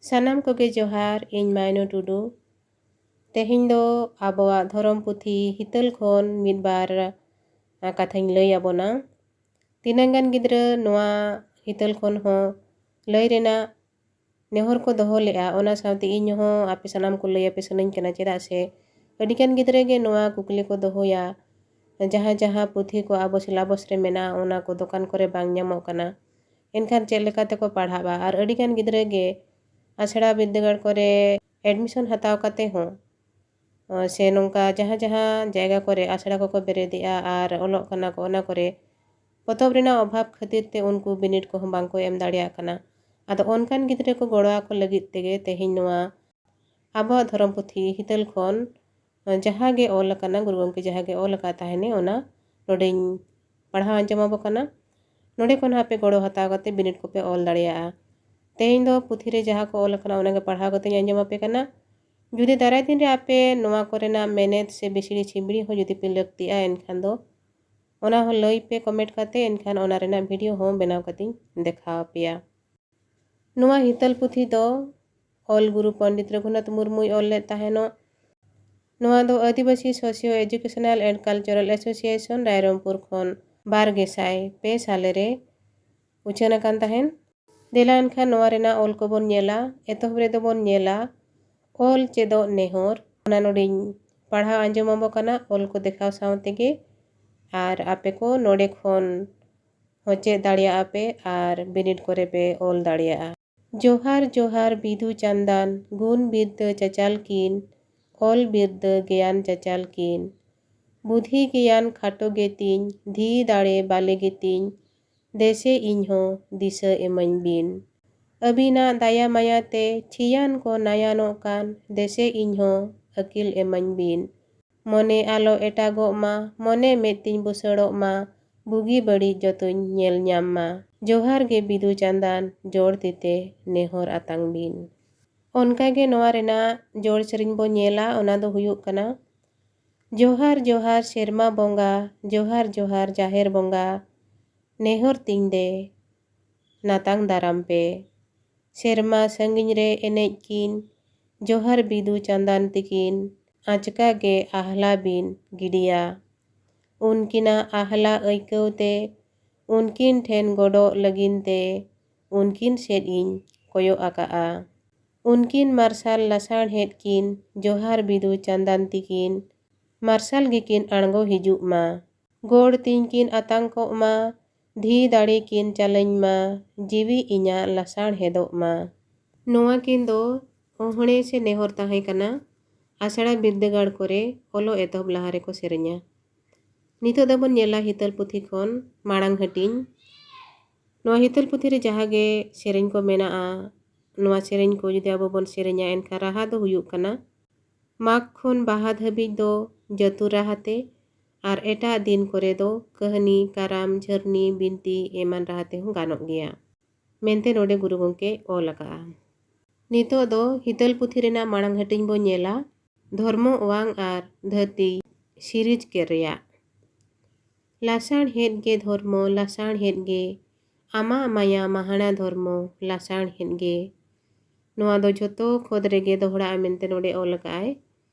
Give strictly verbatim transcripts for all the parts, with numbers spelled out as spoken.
ᱥᱟᱱᱟᱢ ᱠᱚᱜᱮ ᱡᱚᱦᱟᱨ, ᱤᱧ ᱢᱟᱭᱱᱩ ᱴᱩᱰᱩ᱾ ᱛᱮᱦᱮᱧ ᱫᱚ ᱟᱵᱚᱣᱟᱜ ᱫᱷᱚᱨᱚᱢ ᱯᱩᱛᱷᱤ ᱦᱤᱛᱟᱹᱞ ᱠᱷᱚᱱ ᱢᱤᱫ ᱵᱟᱨ, ᱟ, ᱠᱟᱛᱷᱟᱧ ᱞᱟᱹᱭ ᱟᱵᱚᱱᱟ᱾ ᱛᱤᱱᱟᱹᱝ ᱜᱟᱱ ᱜᱤᱫᱽᱨᱟᱹ ᱱᱚᱣᱟ ᱦᱤᱛᱟᱹᱞ ᱠᱷᱚᱱ ᱦᱚᱸ ᱞᱟᱹᱭ ᱨᱮᱱᱟᱜ ᱱᱮᱦᱚᱨ ᱠᱚ ᱫᱚᱦᱚ ᱞᱮᱫᱼᱟ, ᱚᱱᱟ ᱥᱟᱶᱛᱮ ᱤᱧ ᱦᱚᱸ ᱟᱯᱮ ᱥᱟᱱᱟᱢ ᱠᱚ ᱞᱟᱹᱭ ᱟᱯᱮ ᱥᱟᱱᱟᱧ ᱠᱟᱱᱟ, ᱪᱮᱫᱟᱜ ᱥᱮ ᱟᱹᱰᱤᱜᱟᱱ ᱜᱤᱫᱽᱨᱟᱹ ᱜᱮ ᱱᱚᱣᱟ ᱠᱩᱠᱞᱤ ᱠᱚ ᱫᱚᱦᱚᱭᱟ, ᱡᱟᱦᱟᱸ ᱡᱟᱦᱟᱸ ᱯᱩᱛᱷᱤ ᱠᱚ ᱟᱵᱚ syllabus ᱨᱮ ᱢᱮᱱᱟᱜᱼᱟ, ᱚᱱᱟ ᱠᱚ ᱫᱚᱠᱟᱱ ᱠᱚᱨᱮ ᱵᱟᱝ ᱧᱟᱢᱚᱜ ᱠᱟᱱᱟ, ᱮᱱᱠᱷᱟᱱ ᱪᱮᱫ ᱞᱮᱠᱟ ᱛᱮᱠᱚ ᱯᱟᱲᱦᱟᱜᱼᱟ? ᱟᱨ ᱟᱹᱰᱤᱜᱟᱱ ᱜᱤᱫᱽᱨᱟᱹ ᱜᱮ ᱟᱥᱲᱟ ᱵᱤᱨᱫᱟᱹᱜᱟᱲ ᱠᱚᱨᱮ admission ᱦᱟᱛᱟᱣ ᱠᱟᱛᱮ ᱦᱚᱸ, ᱥᱮ ᱱᱚᱝᱠᱟ ᱡᱟᱦᱟᱸ ᱡᱟᱦᱟᱸ ᱡᱟᱭᱜᱟ ᱠᱚᱨᱮ ᱟᱥᱲᱟ ᱠᱚᱠᱚ ᱵᱮᱨᱮᱫᱮᱜᱼᱟ ᱟᱨ ᱚᱞᱚᱜ ᱠᱟᱱᱟ ᱠᱚ, ᱚᱱᱟ ᱠᱚᱨᱮ ᱯᱚᱛᱚᱵ ᱨᱮᱱᱟᱜ ᱚᱵᱷᱟᱵᱽ ᱠᱷᱟᱹᱛᱤᱨ ᱛᱮ ᱩᱱᱠᱩ ᱵᱤᱱᱤᱰ ᱠᱚᱦᱚᱸ ᱵᱟᱝᱠᱚ ᱮᱢ ᱫᱟᱲᱮᱭᱟᱜ ᱠᱟᱱᱟ᱾ ᱟᱫᱚ ᱚᱱᱠᱟᱱ ᱜᱤᱫᱽᱨᱟᱹ ᱠᱚ ᱜᱚᱲᱚ ᱟᱠᱚ ᱞᱟᱹᱜᱤᱫ ᱛᱮᱜᱮ ᱛᱮᱦᱮᱧ ᱱᱚᱣᱟ ᱟᱵᱚᱣᱟᱜ ᱫᱷᱚᱨᱚᱢ ᱯᱩᱛᱷᱤ ᱦᱤᱛᱟᱹᱞ ᱠᱷᱚᱱ ᱡᱟᱦᱟᱸ ᱜᱮ ᱚᱞ ᱟᱠᱟᱱᱟ, ᱜᱩᱨᱩ ᱜᱚᱢᱠᱮ ᱡᱟᱦᱟᱸ ᱜᱮ ᱚᱞ ᱟᱠᱟᱫ ᱛᱟᱦᱮᱱᱮ, ᱚᱱᱟ ᱱᱚᱰᱮᱧ ᱯᱟᱲᱦᱟᱣ ᱟᱸᱡᱚᱢ ᱟᱵᱚ ᱠᱟᱱᱟ᱾ ᱱᱚᱰᱮ ᱠᱷᱚᱱ ᱦᱚᱸ ᱟᱯᱮ ᱜᱚᱲᱚ ᱦᱟᱛᱟᱣ ᱠᱟᱛᱮ ᱵᱤᱱᱤᱰ ᱠᱚᱯᱮ ᱚᱞ ᱫᱟᱲᱮᱭᱟᱜᱼᱟ᱾ ᱛᱮᱦᱮᱧ ᱫᱚ ᱯᱩᱛᱷᱤ ᱨᱮ ᱡᱟᱦᱟᱸ ᱠᱚ ᱚᱞ ᱟᱠᱟᱱᱟ, ᱚᱱᱟᱜᱮ ᱯᱟᱲᱦᱟᱣ ᱠᱟᱛᱮᱧ ᱟᱸᱡᱚᱢ ᱟᱯᱮ ᱠᱟᱱᱟ᱾ ᱡᱩᱫᱤ ᱫᱟᱨᱟᱭ ᱫᱤᱱ ᱨᱮ ᱟᱯᱮ ᱱᱚᱣᱟ ᱠᱚᱨᱮᱱᱟᱜ ᱢᱮᱱᱮᱛ ᱥᱮ ᱵᱤᱥᱲᱤ ᱪᱷᱤᱵᱲᱤ ᱦᱚᱸ ᱡᱩᱫᱤ ᱯᱮ ᱞᱟᱹᱠᱛᱤᱜᱼᱟ, ᱮᱱᱠᱷᱟᱱ ᱫᱚ ᱚᱱᱟ ᱦᱚᱸ ᱞᱟᱹᱭ ᱯᱮ comment ᱠᱟᱛᱮ, ᱮᱱᱠᱷᱟᱱ ᱚᱱᱟ ᱨᱮᱱᱟᱜ video ᱦᱚᱸ ᱵᱮᱱᱟᱣ ᱠᱟᱛᱮᱧ ᱫᱮᱠᱷᱟᱣ ᱟᱯᱮᱭᱟ᱾ ᱱᱚᱣᱟ ᱦᱤᱛᱟᱹᱞ ᱯᱩᱛᱷᱤ ᱫᱚ ᱚᱞ ᱜᱩᱨᱩ ᱯᱚᱱᱰᱤᱛ ᱨᱚᱜᱷᱩᱱᱟᱛᱷ ᱢᱩᱨᱢᱩᱭ ᱚᱞ ᱞᱮᱫ ᱛᱟᱦᱮᱱᱚᱜ᱾ ᱱᱚᱣᱟ ᱫᱚ ᱟᱹᱫᱤᱵᱟᱹᱥᱤ Socio Educational and Cultural Association Rairangpur ᱠᱷᱚᱱ ᱵᱟᱨ ᱜᱮᱥᱟᱭ ᱯᱮ ᱥᱟᱞᱮ ᱨᱮ ᱩᱪᱷᱟᱹᱱ ᱟᱠᱟᱱ ᱛᱟᱦᱮᱱ᱾ ᱫᱮᱞᱟ ᱮᱱᱠᱷᱟᱱ ᱱᱚᱣᱟ ᱨᱮᱱᱟᱜ ᱚᱞ ᱠᱚᱵᱚᱱ ᱧᱮᱞᱟ᱾ ᱮᱛᱚᱦᱚᱵ ᱨᱮᱫᱚ ᱵᱚᱱ ᱧᱮᱞᱟ ᱚᱞ ᱪᱮᱫᱚᱜ ᱱᱮᱦᱚᱨ᱾ ᱚᱱᱟ ᱱᱚᱰᱮᱧ ᱯᱟᱲᱦᱟᱣ ᱟᱸᱡᱚᱢ ᱟᱵᱚ ᱠᱟᱱᱟ ᱚᱞ ᱠᱚ ᱫᱮᱠᱷᱟᱣ ᱥᱟᱶ ᱛᱮᱜᱮ, ᱟᱨ ᱟᱯᱮ ᱠᱚ ᱱᱚᱰᱮ ᱠᱷᱚᱱ ᱦᱚᱸ ᱪᱮᱫ ᱫᱟᱲᱮᱭᱟᱜᱼᱟ ᱯᱮ ᱟᱨ ᱵᱤᱱᱤᱰ ᱠᱚᱨᱮ ᱯᱮ ᱚᱞ ᱫᱟᱲᱮᱭᱟᱜᱼᱟ᱾ ᱡᱚᱦᱟᱨ ᱡᱚᱦᱟᱨ ᱵᱤᱫᱩ ᱪᱟᱸᱫᱟᱱ, ᱜᱩᱱ ᱵᱤᱨᱫᱟᱹ ᱪᱟᱪᱟᱞ ᱠᱤᱱ, ᱚᱞ ᱵᱤᱨᱫᱟᱹ ᱜᱮᱭᱟᱱ ᱪᱟᱪᱟᱞ ᱠᱤᱱ᱾ ᱵᱩᱫᱷᱤ ᱜᱮᱭᱟᱱ ᱠᱷᱟᱴᱚ ᱜᱮᱛᱤᱧ, ᱫᱷᱤ ᱫᱟᱲᱮ ᱵᱟᱞᱮ ᱜᱮᱛᱤᱧ, ᱫᱮᱥᱮ ᱤᱧ ᱦᱚᱸ ᱫᱤᱥᱟᱹ ᱮᱢᱟᱹᱧ ᱵᱤᱱ᱾ ᱟᱹᱵᱤᱱᱟᱜ ᱫᱟᱭᱟ ᱢᱟᱭᱟ ᱛᱮ ᱪᱷᱤᱭᱟᱱ ᱠᱚ ᱱᱟᱭᱟᱱᱚᱜ ᱠᱟᱱ, ᱫᱮᱥᱮ ᱤᱧ ᱦᱚᱸ ᱟᱹᱠᱤᱞ ᱮᱢᱟᱹᱧ ᱵᱤᱱ᱾ ᱢᱚᱱᱮ ᱟᱞᱚ ᱮᱴᱟᱜᱚᱜ ᱢᱟ, ᱢᱚᱱᱮ ᱢᱮᱫ ᱛᱤᱧ ᱵᱩᱥᱟᱹᱲᱚᱜ ᱢᱟ, ᱵᱩᱜᱤ ᱵᱟᱹᱲᱤᱡ ᱡᱚᱛᱚᱧ ᱧᱮᱞ ᱧᱟᱢ ᱢᱟ᱾ ᱡᱚᱦᱟᱨ ᱜᱮ ᱵᱤᱫᱩ ᱪᱟᱸᱫᱟᱱ, ᱡᱚᱲ ᱛᱤᱛᱮ ᱱᱮᱦᱚᱨ ᱟᱛᱟᱝ ᱵᱤᱱ᱾ ᱚᱱᱠᱟ ᱜᱮ ᱱᱚᱣᱟ ᱨᱮᱱᱟᱜ ᱡᱚᱲ ᱥᱮᱨᱮᱧ ᱵᱚ ᱧᱮᱞᱟ, ᱚᱱᱟ ᱫᱚ ᱦᱩᱭᱩᱜ ᱠᱟᱱᱟ, ᱡᱚᱦᱟᱨ ᱡᱚᱦᱟᱨ ᱥᱮᱨᱢᱟ ᱵᱚᱸᱜᱟ, ᱡᱚᱦᱟᱨ ᱡᱚᱦᱟᱨ ᱡᱟᱦᱮᱨ ᱵᱚᱸᱜᱟ, ᱱᱮᱦᱚᱨ ᱛᱤᱧ ᱫᱮ ᱱᱟᱛᱟᱝ ᱫᱟᱨᱟᱢ ᱯᱮ᱾ ᱥᱮᱨᱢᱟ ᱥᱟᱺᱜᱤᱧ ᱨᱮ ᱮᱱᱮᱡ ᱠᱤᱱ ᱡᱚᱦᱟᱨ ᱵᱤᱫᱩ ᱪᱟᱸᱫᱟᱱ ᱛᱤᱠᱤᱱ ᱟᱪᱠᱟ ᱜᱮ ᱟᱦᱞᱟ ᱵᱤᱱ ᱜᱤᱰᱤᱭᱟ᱾ ᱩᱱᱠᱤᱱᱟᱜ ᱟᱦᱞᱟ ᱟᱹᱭᱠᱟᱹᱣ ᱛᱮ ᱩᱱᱠᱤᱱ ᱴᱷᱮᱱ ᱜᱚᱰᱚᱜ ᱞᱟᱹᱜᱤᱫ ᱛᱮ ᱩᱱᱠᱤᱱ ᱥᱮᱫ ᱤᱧ ᱠᱚᱭᱚᱜ ᱟᱠᱟᱜᱼᱟ᱾ ᱩᱱᱠᱤᱱ ᱢᱟᱨᱥᱟᱞ ᱞᱟᱥᱟᱬᱦᱮᱫ ᱠᱤᱱ ᱡᱚᱦᱟᱨ ᱵᱤᱫᱩ ᱪᱟᱸᱫᱟᱱ ᱛᱤᱠᱤᱱ ᱢᱟᱨᱥᱟᱞ ᱜᱮᱠᱤᱱ ᱟᱬᱜᱚ ᱦᱤᱡᱩᱜ ᱢᱟ᱾ ᱜᱚᱲ ᱛᱤᱧ ᱠᱤᱱ ᱟᱛᱟᱝ ᱠᱚᱜ ᱢᱟ, ᱫᱷᱤ ᱫᱟᱲᱮ ᱠᱤᱱ ᱪᱟᱞᱟᱹᱧ ᱢᱟ, ᱡᱤᱣᱤ ᱤᱧᱟᱜ ᱞᱟᱥᱟᱬᱦᱮᱫᱚᱜ ᱢᱟ᱾ ᱱᱚᱣᱟ ᱠᱤᱱ ᱫᱚ ᱚᱦᱬᱮ ᱥᱮ ᱱᱮᱦᱚᱨ ᱛᱟᱦᱮᱸ ᱠᱟᱱᱟ, ᱟᱥᱲᱟ ᱵᱤᱨᱫᱟᱹᱜᱟᱲ ᱠᱚᱨᱮ ᱚᱞᱚᱜ ᱮᱛᱚᱦᱚᱵ ᱞᱟᱦᱟ ᱨᱮᱠᱚ ᱥᱮᱨᱮᱧᱟ᱾ ᱱᱤᱛᱚᱜ ᱫᱚᱵᱚᱱ ᱧᱮᱞᱟ ᱦᱤᱛᱟᱹᱞ ᱯᱩᱛᱷᱤ ᱠᱷᱚᱱ ᱢᱟᱲᱟᱝ ᱦᱟᱹᱴᱤᱧ᱾ ᱱᱚᱣᱟ ᱦᱤᱛᱟᱹᱞ ᱯᱩᱛᱷᱤ ᱨᱮ ᱡᱟᱦᱟᱸ ᱜᱮ ᱥᱮᱨᱮᱧ ᱠᱚ ᱢᱮᱱᱟᱜᱼᱟ, ᱱᱚᱣᱟ ᱥᱮᱨᱮᱧ ᱠᱚ ᱡᱩᱫᱤ ᱟᱵᱚ ᱵᱚᱱ ᱥᱮᱨᱮᱧᱟ, ᱮᱱᱠᱷᱟᱱ ᱨᱟᱦᱟ ᱫᱚ ᱦᱩᱭᱩᱜ ᱠᱟᱱᱟ, ᱢᱟᱜᱽ ᱠᱷᱚᱱ ᱵᱟᱦᱟ ᱫᱷᱟᱹᱵᱤᱡ ᱫᱚ ᱡᱟᱹᱛᱩ ᱨᱟᱦᱟ ᱛᱮ, ᱟᱨ ᱮᱴᱟᱜ ᱫᱤᱱ ᱠᱚᱨᱮ ᱫᱚ ᱠᱟᱹᱦᱱᱤ, ᱠᱟᱨᱟᱢ, ᱡᱷᱟᱹᱨᱱᱤ, ᱵᱤᱱᱛᱤ ᱮᱢᱟᱱ ᱨᱟᱦᱟ ᱛᱮᱦᱚᱸ ᱜᱟᱱᱚᱜ ᱜᱮᱭᱟ ᱢᱮᱱᱛᱮ ᱱᱚᱰᱮ ᱜᱩᱨᱩ ᱜᱚᱢᱠᱮ ᱚᱞ ᱟᱠᱟᱫᱼᱟ᱾ ᱱᱤᱛᱚᱜ ᱫᱚ ᱦᱤᱛᱟᱹᱞ ᱯᱩᱛᱷᱤ ᱨᱮᱱᱟᱜ ᱢᱟᱲᱟᱝ ᱦᱟᱹᱴᱤᱧ ᱵᱚᱱ ᱧᱮᱞᱟ, ᱫᱷᱚᱨᱢᱚ ᱚᱣᱟᱝ ᱟᱨ ᱫᱷᱟᱹᱨᱛᱤ ᱥᱤᱨᱤᱡᱽ ᱠᱮᱫ ᱨᱮᱭᱟᱜ᱾ ᱞᱟᱥᱟᱬᱦᱮᱫ ᱜᱮ ᱫᱷᱚᱨᱢᱚ, ᱞᱟᱥᱟᱬᱦᱮᱫ ᱜᱮ ᱟᱢᱟᱜ ᱢᱟᱭᱟ ᱢᱟᱦᱟᱲᱟ ᱫᱷᱚᱨᱢᱚ, ᱞᱟᱥᱟᱬᱦᱮᱫ ᱜᱮ᱾ ᱱᱚᱣᱟ ᱫᱚ ᱡᱷᱚᱛᱚ ᱠᱷᱚᱫ ᱨᱮᱜᱮ ᱫᱚᱦᱲᱟᱜᱼᱟ ᱢᱮᱱᱛᱮ ᱱᱚᱰᱮ ᱚᱞ ᱟᱠᱟᱫᱼᱟᱭ᱾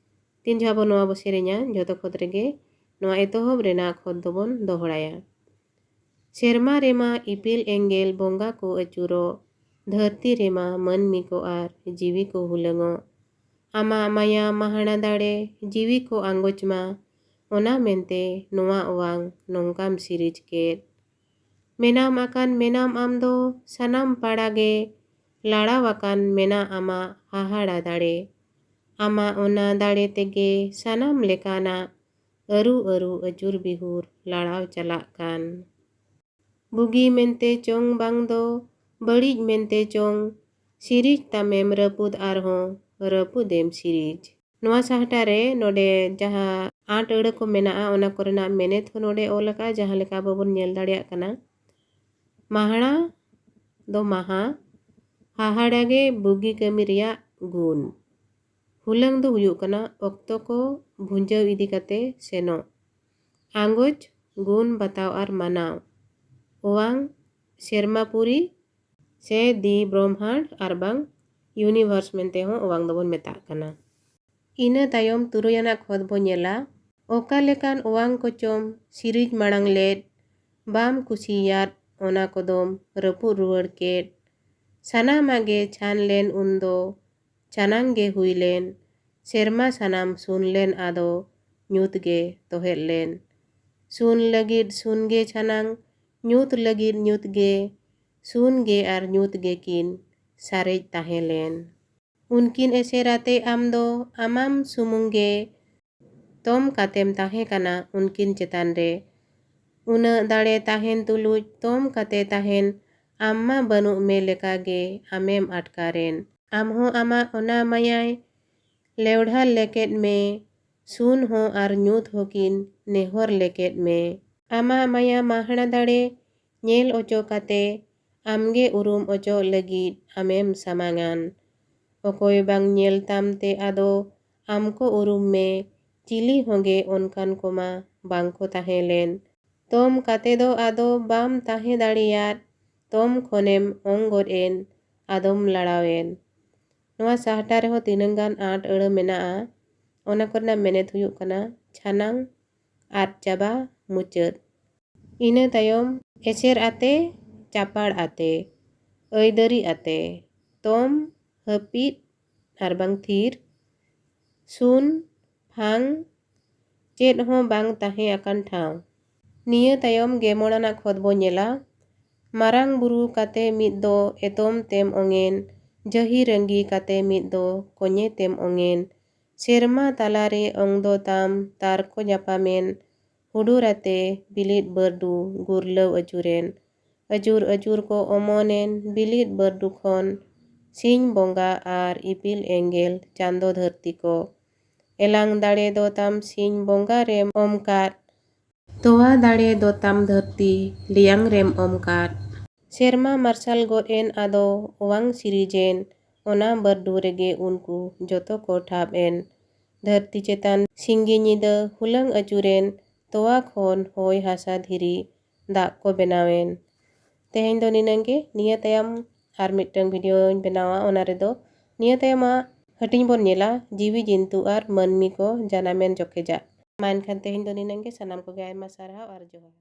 ᱛᱤᱱ ᱡᱚᱦᱟ ᱵᱚ ᱱᱚᱣᱟ ᱵᱚ ᱥᱮᱨᱮᱧᱟ, ᱡᱷᱚᱛᱚ ᱠᱷᱚᱫ ᱨᱮᱜᱮ ᱱᱚᱣᱟ ᱮᱛᱚᱦᱚᱵ ᱨᱮᱱᱟᱜ ᱠᱷᱚᱫ ᱫᱚᱵᱚᱱ ᱫᱚᱦᱲᱟᱭᱟ᱾ ᱥᱮᱨᱢᱟ ᱨᱮᱢᱟ ᱤᱯᱤᱞ ᱮᱸᱜᱮᱞ ᱵᱚᱸᱜᱟ ᱠᱚ ᱟᱹᱪᱩᱨᱚᱜ, ᱫᱷᱟᱹᱨᱛᱤ ᱨᱮᱢᱟ ᱢᱟᱹᱱᱢᱤ ᱠᱚ ᱟᱨ ᱡᱤᱣᱤ ᱠᱚ ᱦᱩᱞᱟᱹᱝᱚᱜ᱾ ᱟᱢᱟᱜ ᱢᱟᱭᱟ ᱢᱟᱦᱟᱲᱟ ᱫᱟᱲᱮ ᱡᱤᱣᱤ ᱠᱚ ᱟᱸᱜᱚᱪ ᱢᱟ, ᱚᱱᱟ ᱢᱮᱱᱛᱮ ᱱᱚᱣᱟ ᱚᱣᱟᱝ ᱱᱚᱝᱠᱟᱢ ᱥᱤᱨᱤᱡᱽ ᱠᱮᱫ᱾ ᱢᱮᱱᱟᱢ ᱟᱠᱟᱱ ᱢᱮᱱᱟᱢ ᱟᱢ ᱫᱚ ᱥᱟᱱᱟᱢ ᱯᱟᱲᱟ ᱜᱮ, ᱞᱟᱲᱟᱣ ᱟᱠᱟᱱ ᱢᱮᱱᱟᱜ ᱟᱢᱟᱜ ᱦᱟᱦᱟᱲᱟ ᱫᱟᱲᱮ᱾ ᱟᱢᱟᱜ ᱚᱱᱟ ᱫᱟᱲᱮ ᱛᱮᱜᱮ ᱥᱟᱱᱟᱢ ᱞᱮᱠᱟᱱᱟᱜ ᱟᱹᱨᱩ ᱟᱹᱨᱩ ᱟᱹᱪᱩᱨ ᱵᱤᱦᱩᱨ ᱞᱟᱲᱟᱣ ᱪᱟᱞᱟᱜ ᱠᱟᱱ᱾ ᱵᱩᱜᱤ ᱢᱮᱱᱛᱮ ᱪᱚᱝ ᱵᱟᱝ ᱫᱚ ᱵᱟᱹᱲᱤᱡ ᱢᱮᱱᱛᱮ ᱪᱚᱝ, ᱥᱤᱨᱤᱡᱽ ᱛᱟᱢᱮᱢ ᱨᱟᱹᱯᱩᱫ ᱟᱨᱦᱚᱸ ᱨᱟᱹᱯᱩᱫᱮᱢ ᱥᱤᱨᱤᱡᱽ᱾ ᱱᱚᱣᱟ ᱥᱟᱦᱴᱟ ᱨᱮ ᱱᱚᱰᱮ ᱡᱟᱦᱟᱸ ᱟᱸᱴ ᱟᱹᱲᱟᱹ ᱠᱚ ᱢᱮᱱᱟᱜᱼᱟ, ᱚᱱᱟ ᱠᱚᱨᱮᱱᱟᱜ ᱢᱮᱱᱮᱛ ᱦᱚᱸ ᱱᱚᱰᱮ ᱚᱞ ᱟᱠᱟᱫᱼᱟ, ᱡᱟᱦᱟᱸ ᱞᱮᱠᱟ ᱟᱵᱚ ᱵᱚᱱ ᱧᱮᱞ ᱫᱟᱲᱮᱭᱟᱜ ᱠᱟᱱᱟ᱾ ᱢᱟᱦᱟᱲᱟ ᱫᱚ ᱢᱟᱦᱟ, ᱦᱟᱦᱟᱲᱟ ᱜᱮ ᱵᱩᱜᱤ ᱠᱟᱹᱢᱤ ᱨᱮᱭᱟᱜ ᱜᱩᱱ᱾ ᱦᱩᱞᱟᱹᱝ ᱫᱚ ᱦᱩᱭᱩᱜ ᱠᱟᱱᱟ ᱚᱠᱛᱚ ᱠᱚ ᱵᱷᱩᱸᱡᱟᱹᱣ ᱤᱫᱤ ᱠᱟᱛᱮ ᱥᱮᱱᱚᱜ᱾ ᱟᱸᱜᱚᱪ ᱜᱩᱱ ᱵᱟᱛᱟᱣ ᱟᱨ ᱢᱟᱱᱟᱣ᱾ ᱚᱣᱟᱝ ᱥᱮᱨᱢᱟ ᱯᱩᱨᱤ ᱥᱮ the Brahmand ᱟᱨ ᱵᱟᱝ universe ᱢᱮᱱᱛᱮ ᱦᱚᱸ ᱚᱣᱟᱝ ᱫᱚᱵᱚᱱ ᱢᱮᱛᱟᱜ ᱠᱟᱱᱟ᱾ ᱤᱱᱟᱹ ᱛᱟᱭᱚᱢ ᱛᱩᱨᱩᱭ ᱟᱱᱟᱜ ᱠᱷᱚᱛ ᱵᱚ ᱧᱮᱞᱟ, ᱚᱠᱟ ᱞᱮᱠᱟᱱ ᱚᱣᱟᱝ ᱠᱚᱪᱚᱢ ᱥᱤᱨᱤᱡᱽ ᱢᱟᱲᱟᱝ ᱞᱮᱫ, ᱵᱟᱢ ᱠᱩᱥᱤᱭᱟᱫ ᱚᱱᱟ ᱠᱚᱫᱚᱢ ᱨᱟᱹᱯᱩᱫ ᱨᱩᱣᱟᱹᱲ ᱠᱮᱫ᱾ ᱥᱟᱱᱟᱢᱟᱜ ᱜᱮ ᱪᱷᱟᱱ ᱞᱮᱱ ᱩᱱᱫᱚ, ᱪᱟᱱᱟᱝ ᱜᱮ ᱦᱩᱭ ᱞᱮᱱ᱾ ᱥᱮᱨᱢᱟ ᱥᱟᱱᱟᱢ ᱥᱩᱱ ᱞᱮᱱ ᱟᱫᱚ, ᱧᱩᱛ ᱜᱮ ᱛᱚᱦᱮᱫ ᱞᱮᱱ᱾ ᱥᱩᱱ ᱞᱟᱹᱜᱤᱫ ᱥᱩᱱ ᱜᱮ ᱪᱷᱟᱱᱟᱝ, ᱧᱩᱛ ᱞᱟᱹᱜᱤᱫ ᱧᱩᱛ ᱜᱮ, ᱥᱩᱱ ᱜᱮ ᱟᱨ ᱧᱩᱛ ᱜᱮ ᱠᱤᱱ ᱥᱟᱨᱮᱡ ᱛᱟᱦᱮᱸ ᱞᱮᱱ᱾ ᱩᱱᱠᱤᱱ ᱮᱥᱮᱨ ᱟᱛᱮ ᱟᱢ ᱫᱚ ᱟᱢᱟᱢ ᱥᱩᱢᱩᱝ ᱜᱮ ᱛᱚᱢ ᱠᱟᱛᱮᱢ ᱛᱟᱦᱮᱸ ᱠᱟᱱᱟ ᱩᱱᱠᱤᱱ ᱪᱮᱛᱟᱱ ᱨᱮ᱾ ᱩᱱᱟᱹᱜ ᱫᱟᱲᱮ ᱛᱟᱦᱮᱱ ᱛᱩᱞᱩᱡ ᱛᱚᱢ ᱠᱟᱛᱮ ᱛᱟᱦᱮᱱ ᱟᱢ ᱢᱟ ᱵᱟᱹᱱᱩᱜ ᱢᱮ ᱞᱮᱠᱟ ᱜᱮ ᱟᱢᱮᱢ ᱟᱴᱠᱟᱨᱮᱱ᱾ ᱟᱢ ᱦᱚᱸ ᱟᱢᱟᱜ ᱚᱱᱟ ᱢᱟᱭᱟᱭ ᱞᱮᱣᱰᱷᱟ ᱞᱮᱠᱮᱫ ᱢᱮ, ᱥᱩᱱ ᱦᱚᱸ ᱟᱨ ᱧᱩᱛ ᱦᱚᱸᱠᱤᱱ ᱱᱮᱦᱚᱨ ᱞᱮᱠᱮᱫ ᱢᱮ᱾ ᱟᱢᱟᱜ ᱢᱟᱭᱟ ᱢᱟᱦᱟᱲᱟ ᱫᱟᱲᱮ ᱧᱮᱞ ᱚᱪᱚ ᱠᱟᱛᱮ ᱟᱢᱜᱮ ᱩᱨᱩᱢ ᱚᱪᱚᱜ ᱞᱟᱹᱜᱤᱫ ᱟᱢᱮᱢ ᱥᱟᱢᱟᱝᱟᱱ᱾ ᱚᱠᱚᱭ ᱵᱟᱝ ᱧᱮᱞ ᱛᱟᱢ ᱛᱮ ᱟᱫᱚ ᱟᱢ ᱠᱚ ᱩᱨᱩᱢ ᱢᱮ, ᱪᱤᱞᱤ ᱦᱚᱸᱜᱮ ᱚᱱᱠᱟᱱ ᱠᱚᱢᱟ ᱵᱟᱝ ᱠᱚ ᱛᱟᱦᱮᱸ ᱞᱮᱱ᱾ ᱛᱚᱢ ᱠᱟᱛᱮ ᱫᱚ ᱟᱫᱚ ᱵᱟᱢ ᱛᱟᱦᱮᱸ ᱫᱟᱲᱮᱭᱟᱫ, ᱛᱚᱢ ᱠᱷᱚᱱᱮᱢ ᱚᱝ ᱜᱚᱫ ᱮᱱ, ᱟᱫᱚᱢ ᱞᱟᱲᱟᱣᱮᱱ᱾ ᱱᱚᱣᱟ ᱥᱟᱦᱴᱟ ᱨᱮᱦᱚᱸ ᱛᱤᱱᱟᱹᱝ ᱜᱟᱱ ᱟᱸᱴ ᱟᱹᱲᱟᱹ ᱢᱮᱱᱟᱜᱼᱟ, ᱚᱱᱟ ᱠᱚᱨᱮᱱᱟᱜ ᱢᱮᱱᱮᱛ ᱦᱩᱭᱩᱜ ᱠᱟᱱᱟ ᱪᱷᱟᱱᱟᱝ, ᱟᱫ ᱪᱟᱵᱟ, ᱢᱩᱪᱟᱹᱫ᱾ ᱤᱱᱟᱹ ᱛᱟᱭᱚᱢ ᱮᱥᱮᱨ ᱟᱛᱮ, ᱪᱟᱯᱟᱲ ᱟᱛᱮ, ᱟᱹᱭᱫᱟᱹᱨᱤ ᱟᱛᱮ, ᱛᱚᱢ, ᱦᱟᱹᱯᱤᱫ ᱟᱨ ᱵᱟᱝ ᱛᱷᱤᱨ, ᱥᱩᱱ, ᱯᱷᱟᱝ, ᱪᱮᱫ ᱦᱚᱸ ᱵᱟᱝ ᱛᱟᱦᱮᱸ ᱟᱠᱟᱱ ᱴᱷᱟᱶ᱾ ᱱᱤᱭᱟᱹ ᱛᱟᱭᱚᱢ ᱜᱮ ᱢᱚᱬ ᱟᱱᱟᱜ ᱠᱷᱚᱛ ᱵᱚ ᱧᱮᱞᱟ᱾ ᱢᱟᱨᱟᱝ ᱵᱩᱨᱩ ᱠᱟᱛᱮ ᱢᱤᱫ ᱫᱚ ᱮᱛᱚᱢ ᱛᱮᱢ ᱚᱝᱮᱱ, ᱡᱟᱹᱦᱤ ᱨᱟᱹᱝᱜᱤ ᱠᱟᱛᱮ ᱢᱤᱫ ᱫᱚ ᱠᱚᱧᱮ ᱛᱮᱢ ᱚᱝᱮᱱ, ᱥᱮᱨᱢᱟ ᱛᱟᱞᱟᱨᱮ ᱚᱝ ᱫᱚ ᱛᱟᱢ ᱛᱟᱨ ᱠᱚ ᱧᱟᱯᱟᱢᱮᱱ, ᱦᱩᱰᱩᱨ ᱟᱛᱮ ᱵᱤᱞᱤᱫ ᱵᱟᱹᱨᱰᱩ ᱜᱩᱨᱞᱟᱹᱣ ᱟᱹᱪᱩᱨᱮᱱ, ᱟᱹᱪᱩᱨ ᱟᱹᱪᱩᱨ ᱠᱚ ᱚᱢᱚᱱᱮᱱ ᱵᱤᱞᱤᱫ ᱵᱟᱹᱨᱰᱩ ᱠᱷᱚᱱ, ᱥᱤᱧ ᱵᱚᱸᱜᱟ ᱟᱨ ᱤᱯᱤᱞ ᱮᱸᱜᱮᱞ ᱪᱟᱸᱫᱚ ᱫᱷᱟᱹᱨᱛᱤ ᱠᱚ᱾ ᱮᱞᱟᱝ ᱫᱟᱲᱮ ᱫᱚ ᱛᱟᱢ ᱥᱤᱧ ᱵᱚᱸᱜᱟ ᱨᱮᱢ ᱚᱢ ᱠᱟᱫ, ᱛᱚᱣᱟ ᱫᱟᱲᱮ ᱫᱚ ᱛᱟᱢ ᱫᱷᱟᱹᱨᱛᱤ ᱞᱮᱭᱟᱝ ᱨᱮᱢ ᱚᱢ ᱠᱟᱫ᱾ ᱥᱮᱨᱢᱟ ᱢᱟᱨᱥᱟᱞ ᱜᱚᱫ ᱮᱱ ᱟᱫᱚ ᱚᱣᱟᱝ ᱥᱤᱨᱤᱡᱮᱱ, ᱚᱱᱟ ᱵᱟᱹᱨᱰᱩ ᱨᱮᱜᱮ ᱩᱱᱠᱩ ᱡᱚᱛᱚ ᱠᱚ ᱴᱷᱟᱵ ᱮᱱ᱾ ᱫᱷᱟᱹᱨᱛᱤ ᱪᱮᱛᱟᱱ ᱥᱤᱸᱜᱤ ᱧᱤᱫᱟᱹ ᱦᱩᱞᱟᱹᱝ ᱟᱹᱪᱩᱨᱮᱱ, ᱛᱚᱣᱟ ᱠᱷᱚᱱ ᱦᱚᱭ ᱦᱟᱥᱟ ᱫᱷᱤᱨᱤ ᱫᱟᱜ ᱠᱚ ᱵᱮᱱᱟᱣᱮᱱ᱾ ᱛᱮᱦᱮᱧ ᱫᱚ ᱱᱤᱱᱟᱹᱝ ᱜᱮ᱾ ᱱᱤᱭᱟᱹ ᱛᱟᱭᱚᱢ ᱟᱨ ᱢᱤᱫᱴᱟᱝ ᱵᱷᱤᱰᱤᱭᱳᱧ ᱵᱮᱱᱟᱣᱟ, ᱚᱱᱟ ᱨᱮᱫᱚ ᱱᱤᱭᱟᱹ ᱛᱟᱭᱚᱢᱟᱜ ᱦᱟᱹᱴᱤᱧ ᱵᱚᱱ ᱧᱮᱞᱟ ᱡᱤᱣᱤ ᱡᱤᱱᱛᱩ ᱟᱨ ᱢᱟᱹᱱᱢᱤ ᱠᱚ ᱡᱟᱱᱟᱢᱮᱱ ᱡᱚᱠᱷᱮᱡᱟᱜ᱾ ᱢᱟ ᱮᱱᱠᱷᱟᱱ ᱛᱮᱦᱮᱧ ᱫᱚ ᱱᱤᱱᱟᱹᱝ ᱜᱮ᱾ ᱥᱟᱱᱟᱢ ᱠᱚᱜᱮ ᱟᱭᱢᱟ ᱥᱟᱨᱦᱟᱣ ᱟᱨ ᱡᱚᱦᱟᱨ᱾